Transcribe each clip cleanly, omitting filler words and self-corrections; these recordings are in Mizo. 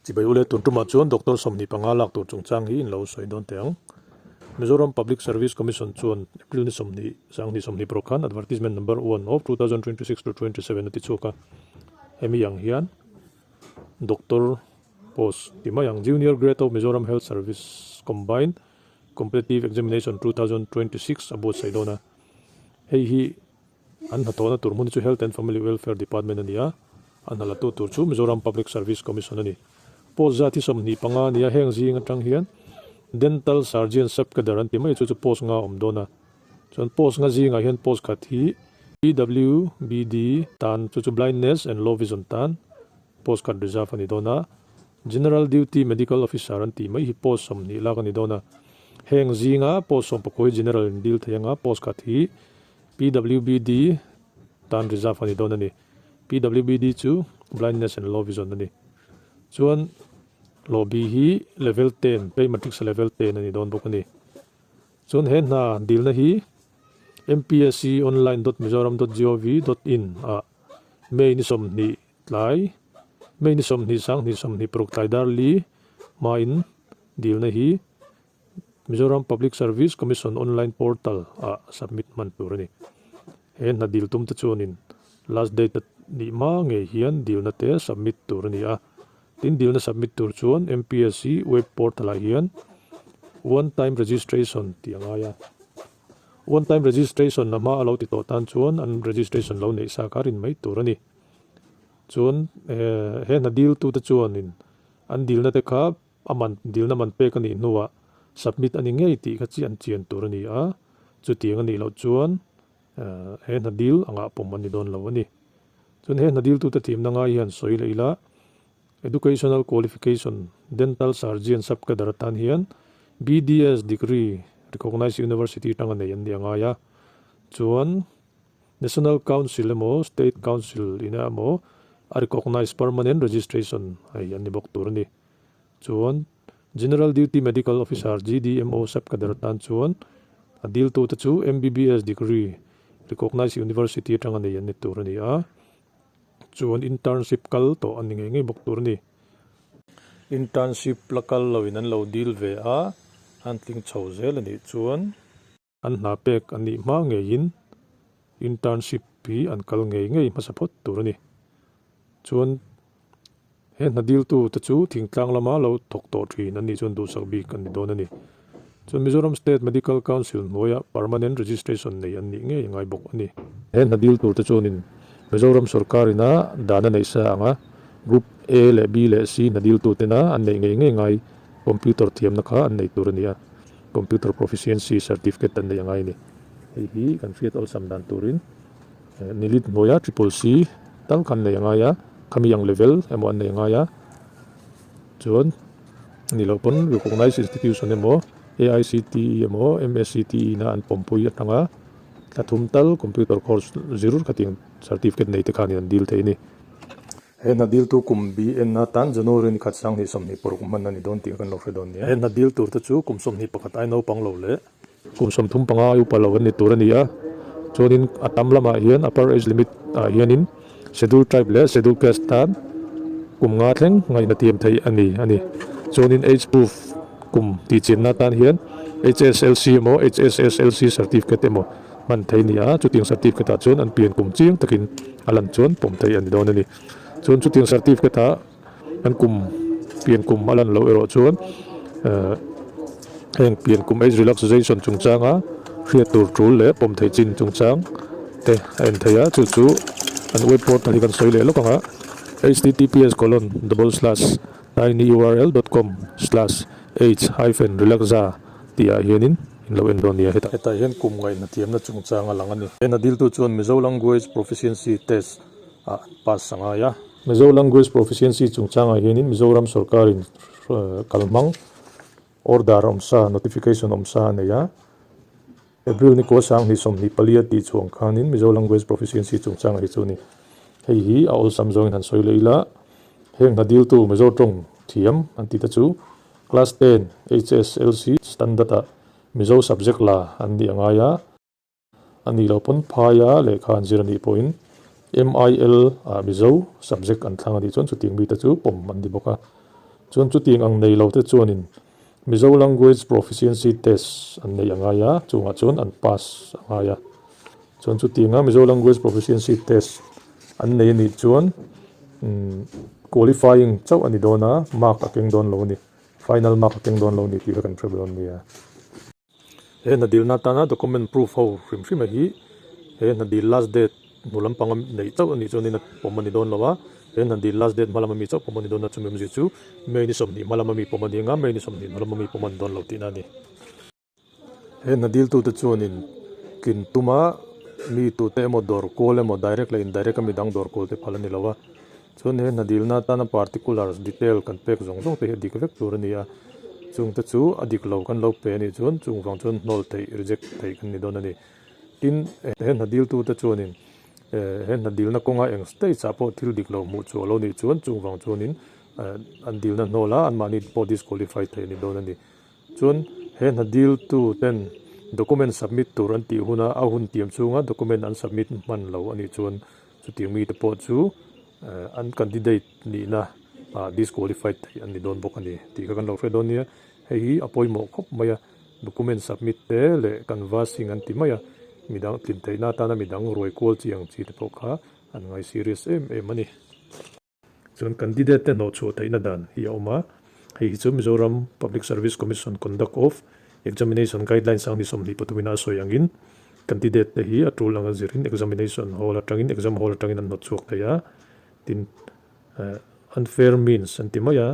Chibai ule tun tumah chuan Doctor 25 lak tur chungchang hi in lo sawi dawn teh ang. Mizoram Public Service Commission chuan April ni 20 2026 khan Advertisement Number 1 of 2026 to 27 a ti chhuak a. Hemi ang hian Doctor post ti mai ang Junior Grade of Mizoram Health Service Combined Competitive Examination 2026 a buatsaih dawn a. Hei hi An hnathawhna tur hmun chu Health and Family Welfare Department a ni a, a hnalatu tur chu Mizoram Public Service Commission a ni. Post zat hi 25 a ni a, heng zing atang hian Dental Surgeon Sub-Cadre an ti mai chu chu post nga a awm dawn a. Chuan post nga zingah hian post khat hi PWBD tan chu chu Blindness and Low Vision tan post khat reserve a ni dawn a. General Duty Medical Officer an tih mai hi post 20 lak a ni dawn a. Heng zinga post 19 hi General in deal thei anga post khat hi PWBD tan reserve a ni dawn a ni. PWBD chu Blindness and Low Vision a ni. Chuan hlawhbi hi level 10, pay matrix level 10 a ni dawn bawk a ni. Chuan he hna dilna hi mpsconline.mizoram.gov.in ah May ni 20 tlai May ni 20 2026 tlai dar li hmain dilna hi Mizoram Public Service Commission online portal ah submit hman tur a ni. He hna dil tum te chuanin last date a nih hma ngei hian dilna te submit tur a ni a. Tin dilna submit tur chuan MPSC web portal ah hian one time registration tih a ngai a. One time registration a hma a lo ti tawh tan chuan an registration lo neih sa kha rin mai tur a ni. Chuan he hna dil tu te chuanin an dilna te kha A man dilna man pek a nih hnuah submit a ni ngei tih kha chi an chian tur a ni a, chutiang a nih loh chuan he hna dil angah pawm a ni dawn lo a ni. Chuan he hna diltute thiamna ngai hian sawi leh ila, Educational Qualification Dental Surgeon Sub-Cadre atan hian BDS degree recognized university atanga nei an nih a ngai a, chuan National Council emaw State Council ina emaw a recognized permanent registration hei an ni bawk tur a ni. Chuan General Duty Medical Officer, GDMO, Sub-Cadre tan chuan a diltute chu MBBS degree recognized university atanga nei an ni tur a ni a, chuan internship kal tawh an ni ngei ngei bawk tur a ni. Internship la kal loin an lo dil ve a, an tling chho zel a nih chuan. An hna pek an nih hma ngeiin internship hi an kal ngei ngei hmasa phawt tur a ni. Chuan he hna diltu te chu thingtlang lama lo thawk tawh thin an nih chuan duhsak bik an ni dawn a ni. Chuan Mizoram State Medical Council hnuaia permanent registration nei an nih ngei a ngai bawk a ni. He hna dil tur te chuanin Mizoram sorkarina dan a neih sa anga Group A leh B leh C hna diltu tena an neih ngei ngei ngai computer thiamna kha an nei tur a ni a. Computer Proficiency Certificate an neih a ngai a ni. Hei hi kan hriat awlsam dan turin nilit hnuaia Triple C tal khan neih a ngai a, khami ang level emaw an neih a ngai a, chuan ni loh pawn Recognized Institution emaw AICTE emaw MSCTE na an pawmpui atanga thla thum tal computer course zir khatiang certificate nei te khanin an dil thei a ni. He hna diltu kum BN atan January ni khat 2026 hman a ni dawn tih kan lo hre dawn nia. He hna dil tur te chu kum 21 ai naupang lo leh kum 35 ai upa lo an ni tur a ni a, chuanin a tam lamah hian upper age limit ah hianin schedule tribe leh schedule caste tan kum nga thleng ngaihna tiam theih a ni a ni. Chuanin age proof kum tihchinna atan hian HSLC emaw HSSLC certificate emaw hman thei a ni a, chutiang certificate ah chuan an pian kum chiang takin a lan chuan pawm theih a ni dawn a ni. Chuan chutiang certificate ah an kum pian kum a lan loh erawh chuan heng pian kum age relaxation chungchanga hriat tur tul leh pawm theih chin chungchang te a en thei a, chu chu an web portal hi kan sawi leh lawk ang a, https colon double slash tinyurl dot com slash age hyphen relaxa tih ah hianin in lo en dawn nia hetah. Hetah hian kum ngaihna thiamna chungchang a lang a ni. He hna diltu chuan Mizo Language Proficiency Test ah an pass a ngai a. Mizo Language Proficiency chungchangah hianin Mizoram sorkarin kalhmang order awmsa, notification awmsa a nei a. April ni kua 2024 a tih chhuang khanin Mizo Language Proficiency chungchangah hi chu a ni. Hei hi a awlsam zawngin han sawi leh ila, heng hna diltu Mizo tawng thiam an tih te chu Class 10 HSLC standard-ah Mizo subject la an nih a ngai a. A nih loh pawn phaia lehkha an zir a nih pawhin MIL ah Mizo subject an thlang a nih chuan chutiang mite chu pawm an ni bawk a. Chuan chutiang ang nei lo te chuanin Mizo Language Proficiency Test an neih a ngai a, chungah chuan an pass a ngai a. Chuan chutianga Mizo Language Proficiency Test an nei a nih chuan qualifying chauh a ni dawn a, mark a keng dawn lo a ni, final mark a keng dawn lo a ni tih kha kan hre dawn nia. He hna dilna atana document proof ho hrim hrim a hi he hna dil last date hnu lampang a neih chauh a nih chuanin a pawm a ni dawn lo a, he hna dil last date hma lama mi chauh pawm a ni dawn a, chumi awmzia chu May ni 20 hma lama mi pawm a ni anga May ni 20 hnu lama mi pawm a ni dawn lo tihna a ni. He hna diltute chuanin tlin tuma mi tute emaw dawr kual emaw direct leh indirect a midang dawr kual te phal a ni lo a, Chuan he hna dilna atana particulars, detail, kan pek zawng zawng te hi a dik vek tur a ni a, chung te chu a dik lo kan lo pe a nih chuan chung vang chuan hnawl theih, reject theih kan ni dawn a ni. Tin, he hna diltute chuanin he hna dilna kawnga eng stage ah pawh thil dik lo hmuh chu a lo nih chuan chung vang chuanin an dilna hnawl a, anmahni pawh disqualify theih a ni dawn a ni. Chuan he hna diltu ten document submit tur an tih huna a hun tiam chhunga document an submit hman lo a nih chuan Chutiang mite pawh chu an candidate nihna ah disqualified theih an ni dawn bawk a ni tih kha kan lo hre dawn nia. Hei hi a pawimawh khawp mai a, document submit te leh canvassing an ti mai a, midang tlin theihna atana midang ruai kual chi ang chi te pawh kha an ngai serious em em a ni. Chuan candidate te hnawhchhuah theihna dan hi a awm a, hei hi chu Mizoram Public Service Commission Conduct of Examination Guidelines sang ni 23 ina a sawi angin candidate te hi a tul anga zirin examination hall atangin exam hall atangin an hnawtchhuak thei a, tin unfair means an ti mai a,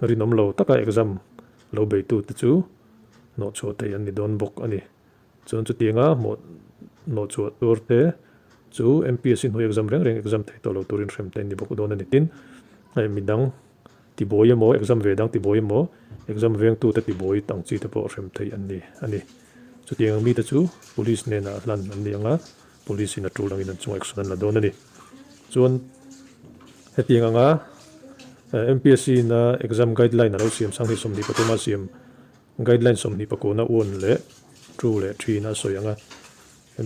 rinawm lo taka exam lo beitute chu hnawhchhuah theih an ni dawn bawk a ni. Chuan chutianga hmuh hnawhchhuah tur te chu MPSC hnuai exam reng reng exam thei tawh lo turin hrem te an ni bawk dawn a ni. Tin, hei midang tibuai emaw exam ve dang tibuai emaw exam vengtu te tibuai ang chi te pawh hrem theih an ni a ni. Chutiang ang mite chu police hnenah hlan an ni ang a, police in a tul angin an chungah action an la dawn a ni. Chuan hetiang anga MPSC ina exam guideline a lo siam sang hi 23 a siam Guideline 24 1 leh 2 leh 3 in a sawi ang a,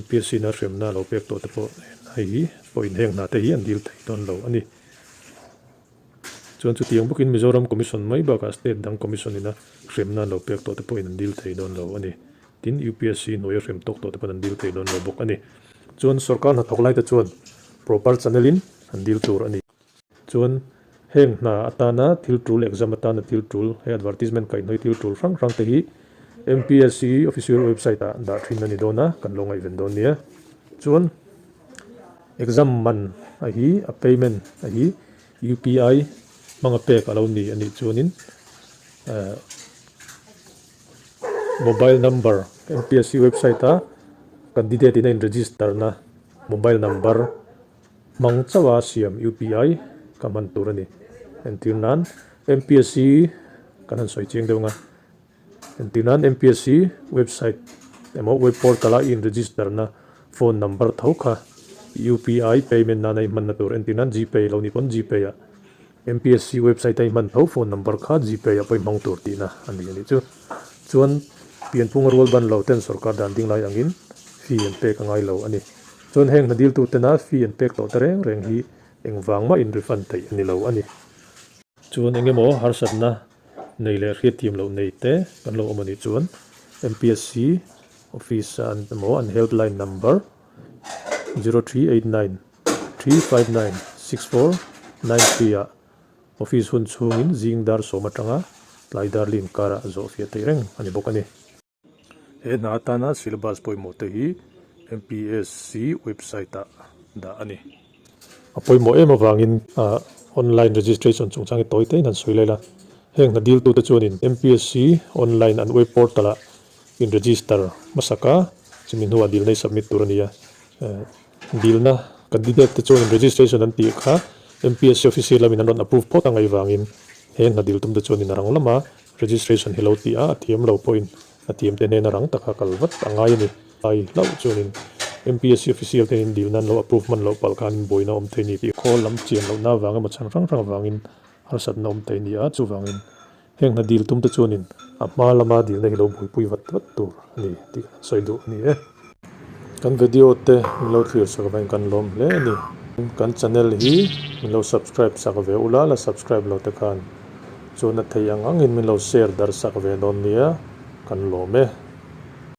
MPSC in a hremna a lo pek tawh te pawh hei hi pawhin heng hna te hi an dil thei dawn lo a ni. Chuan chutiang bawkin Mizoram Commission mai bakah state dang Commission in a hremna an lo pek tawh te pawhin an dil thei dawn lo a ni. Tin, UPSC hnuaia hrem tawk tawh te pawhin an dil thei dawn lo bawk a ni. Chuan sorkar hnathawk lai te chuan proper channel in an dil tur a ni. Chuan heng hna atana thil tul, exam atana thil tul, he advertisement kaihhnawih thil tul hrang hrang te hi MPSC official website ah dah thin a ni dawn a, kan lo ngaihven dawn nia. Chuan exam man a hi a payment a hi UPI hmanga pek a lo ni a nih chuanin eh mobile number MPSC website a candidate in a in register na mobile number Hmang chauha siam UPI ka hman tur a ni. Entir nan MPSC kan han sawi chiang deuh ang a. Entir nan MPSC website emaw web portal a i in register na phone number tho kha UPI payment nana i hmanna tur entir nan Gpay lo nih pawn Gpay ah MPSC website a i hman tho phone number kha Gpay ah pawh i hmang tur tihna a ni a nih chu. Chuan pianphunga rual ban lo ten sorkar dan ding lai angin fee an pek a ngai lo a ni. Chuan heng hna diltu tena fee an pek tawh te reng reng hi engvang mah in refund theih a ni lo a ni. Chuan eng emaw harsatna nei leh hriatthiam loh nei te kan lo awm a nih chuan MPSC office a an emaw an helpline number 0389 359 6493 ah office hun chhungin zing dar sawm atanga tlai dar lin karah zawh fiah theih reng a ni bawk a ni. He hna atana syllabus pawimawh te hi MPSC website ah dah a ni. A pawimawh em avangin online registration chungchang hi tawi tein han sawi laila. Heng hna diltute chuanin MPSC online an web portal ah in register hmasak a, chumi hnuah dilna i submit tur a ni a. Dilna candidate te chuanin registration an tih kha MPSC official lamin an rawn approve phawt a ngaih vangin he hna dil tumte chuanin a rang lama Registration hi lo tih a, a thiam lo pawhin a thiam te hnena rang taka kal vat a ngai a ni. Ai hlauh chuanin MPSC official te in dilna an lo approve hman loh palh khanin buaina awm thei ni tih khawl lam chian lohna avang emaw chhan hrang hrang avangin harsatna awm thei ni a, chuvangin heng hna dil tum te chuanin a hma lama dilna hi lo buaipui vat vat tur a ni tih kan sawi duh a ni e. Kan video te min lo thlir sak avangin kan lawm hle a ni. Kan channel hi min lo subscribe sak ve ula, la subscribe lo te khan. Chuan a thei ang angin min lo share darh sak ve dawn nia, kan lawm e.